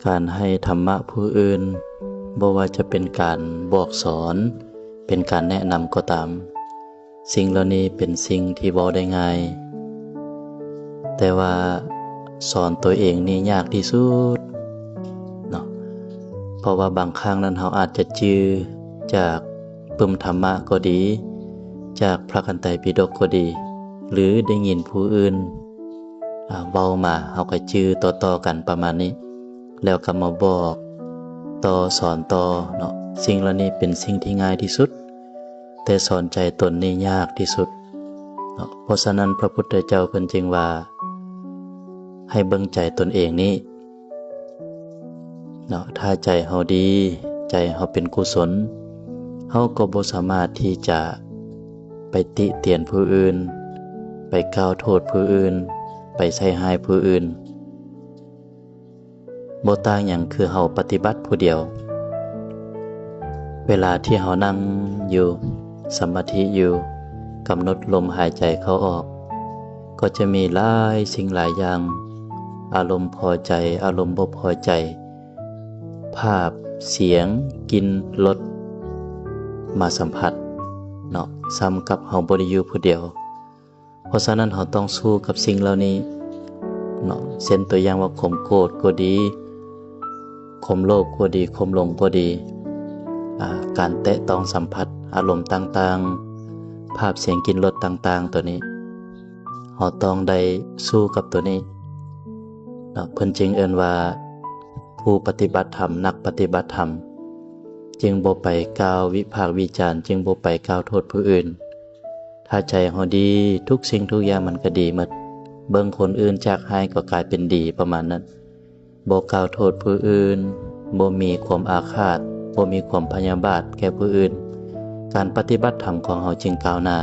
ການໃຫ້ທຳມະຜູ້ອື່ນ ບໍ່ວ່າຈະເປັນການບອກສອນ ເປັນການແນະນຳກໍຕາມ, ສິ່ງເຫຼົ່ານີ້ເປັນສິ່ງທີ່ເວົ້າໄດ້ງ່າຍ, ແຕ່ວ່າສອນຕົວເອງນີ້ຍາກທີ່ສຸດເນາະ. ເພາະວ່າບາງຄັ້ງນັ້ນເຮົາອາດຈະຈື່ຈາກປຶ້ມທຳມະກໍດີ, ຈາກພະຄຳໄຕປິດົກກໍດີ, ຫຼື ໄດ້ຍິນຜູ້ອື່ນ ອາ ເວົ້າມາ ເຮົາກໍຈື່ຕໍ່ໆກັນປະມານນີ້ ແລ້ວກໍມາບອກຕໍ່ ສອນຕໍ່ເນາະ. ສິ່ງເຫຼົ່ານີ້ເປັນສິ່ງທີ່ງ່າຍທີ່ສຸດ, ແຕ່ສອນໃຈຕົນນີ້ຍາກທີ່ສຸດເນາະ. ເພາະສະນັ້ນ ພະພຸດທະເຈົ້າເພິ່ນຈຶ່ງວ່າ ໃຫ້ເບິ່ງໃຈຕົນເອງນີ້ເນາະ. ຖ້າໃຈເຮົາດີ, ໃຈເຮົາເປັນກຸສົນ, ເຮົາກໍບໍ່ສາມາດທີ່ຈະໄປຕິຕຽນຜູ້ອື່ນ, ໄປກ່າວໂທດຜູ້ອື່ນ, ໄປໃສ່ຮ້າຍຜູ້ອື່ນ. ບໍ່ຕ່າງຫຍັງຄືເຮົາປະຕິບັດຜູ້ດຽວ. ເວລາທີ່ເຮົານັ່ງຢູ່, ສະມາທິຢູ່, ກຳນົດລົມຫາຍໃຈເຂົ້າອອກ, ກໍຈະມີຫຼາຍສິ່ງຫຼາຍຢ່າງ, ອາລົມພໍໃຈ, ອາລົມບໍ່ພໍໃຈ, ພາບ, ສຽງ, ກິ່ນ, ລົດ ມາສຳຜັດເນາະ, ສ່ຳກັບເຮົາບໍ່ໄດ້ຢູ່ຜູ້ດຽວ. ເພາະສະນັ້ນ ເຮົາຕ້ອງສູ້ກັບສິ່ງເຫຼົ່ານີ້ເນາະ, ເຊັ່ນ ຕົວຢ່າງວ່າ ຄວາມໂກດກໍດີ, ຄວາມໂລບກໍດີ, ຄວາມຫຼົງກໍດີ, ອາ ການແຕະຕ້ອງສຳຜັດອາລົມຕ່າງໆ, ພາບ, ສຽງ, ກິ່ນ, ລົດຕ່າງໆ ຕົວນີ້ ເຮົາຕ້ອງໄດ້ສູ້ກັບຕົວນີ້ເນາະ. ເພິ່ນຈຶ່ງເອີ້ນວ່າ ຜູ້ປະຕິບັດທຳ, ນັກປະຕິບັດທຳ, ຈຶ່ງບໍ່ໄປກ່າວວິພາກວິຈານ, ຈຶ່ງບໍ່ໄປກ່າວໂທດຜູ້ອື່ນ. ຖ້າໃຈເຮົາດີ, ທຸກສິ່ງທຸກຢ່າງມັນກໍດີໝົດ. ເບິ່ງຄົນອື່ນຈາກຮ້າຍກໍກາຍເປັນດີ ປະມານນັ້ນ. ບໍ່ກ່າວໂທດຜູ້ອື່ນ, ບໍ່ມີຄວາມອາຄາດ, ບໍ່ມີຄວາມພະຍາບາດແກ່ຜູ້ອື່ນ, ການປະຕິບັດທຳຂອງເຮົາຈຶ່ງກ້າວໜ້າ.